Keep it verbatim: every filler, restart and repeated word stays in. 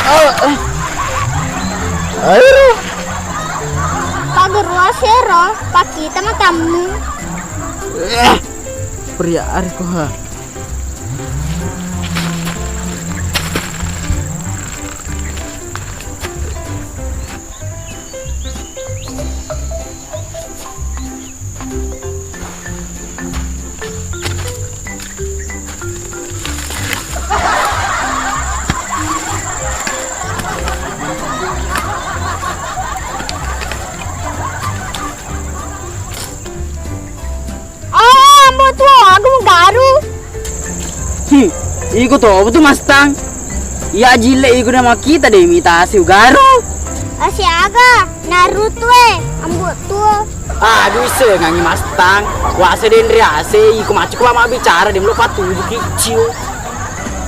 Ah, ah. Ayo. Pagurua sero, pakita matammu. Eh, pria ariko ha. Oh, ambo tuo, aga mugaru. Hmm, iko to, betul Mastang. Iya jille iko na makita de' mitasi ugaru. Asiaga, Naruto e, ambo tuo. Aduh, ise ngangi Mastang. Wase denre ase, iko macam ko mama bicara de' melo patuju kicciu.